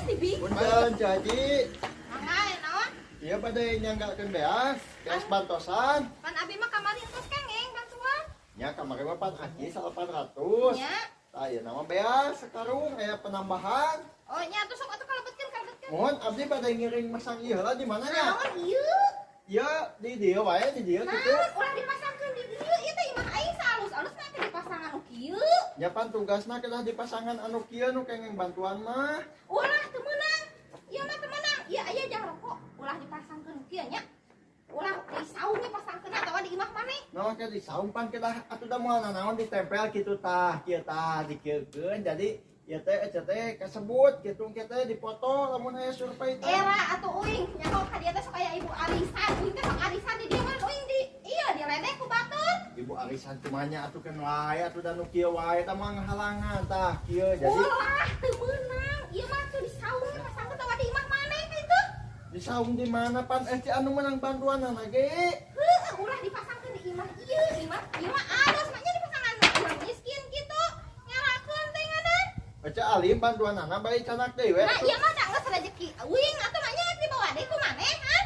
Dibikeun. Punten, Caji. Mangga, ya naon? Iya, bade nyanggakeun beas, beas bantosan. Pan abi mah kamari enggeus kenging bantuan. Nya, kamari mah pan aci 800. Nya. Tah, ieu nama beas sekarung aya penambahan. Oh nya atuh, sok atuh kalebetkeun, kalebetkeun. Mohon, abdi bade ngiring masang ieu heula, di mana nya? Naon ieu? Ieu di dieu wae, di dieu kitu. Naon, ulah dipasangkeun di dieu, ieu teh imah aing saalus-alus mah teh dipasangan nu kieu. Nya, pan tugasna kedah dipasangan anu kieu nu kenging bantuan mah. Ulah, teu meunang. Ieu mah teu meunang. Ieu aya jang rokok, ulah dipasangkeun nu kieu nya. Ulah disaung dipasangkeun atawa di imah maneh. Nah, ke di saung pan kedah atuh, da moal nanaon ditempel kitu tah, kieu tah dikieukeun, jadi ieu teh ece teh kasebut kitu, kieu teh dipoto lamun aya survei teh. Era atuh uing nyaho ka dieu teh sok aya ibu arisan, uing teh sok arisan di dieu mah, uing di ieu diledek ku batur. Ibu arisan cumanya atuh keun wae atuh, da nu kieu wae tah moal ngahalangan tah kieu, jadi Ulah, teu meunang. Ieu mah tuh disaung dipasangkeun atawa di imah maneh kitu. Di saung di mana, pan eh anu menang bantuan ge? Heueuh, ulah dipasangkeun di imah ieu, imah ieu mah alus mah nya dipasangan urang miskin kitu. Ngerakeun teh nganan. Ece alim bantuanana bae canak deui we. Nah, ieu mah da geus rezeki uing atuh mah nya dibawa deui ku maneh, ha?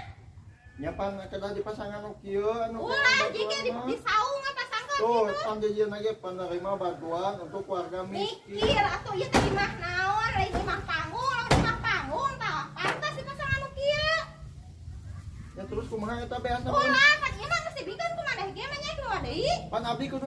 Nya, pan kedah dipasangan nu kieu anu Ulah kenging jika di, bantuan mah. di saung pasangkeun Tuh, kitu. pan di ge penerima bantuan untuk warga miskin. Mikir atuh, ieu teh imah naon, lain imah panggung, lamun imah panggung tah pantas dipasangan nu kieu. Ya, terus kumaha eta beasna? Ulah, pan ieu mah geus dibikeun ku maneh ge mah nya dibawa deui. Pan abdi kudu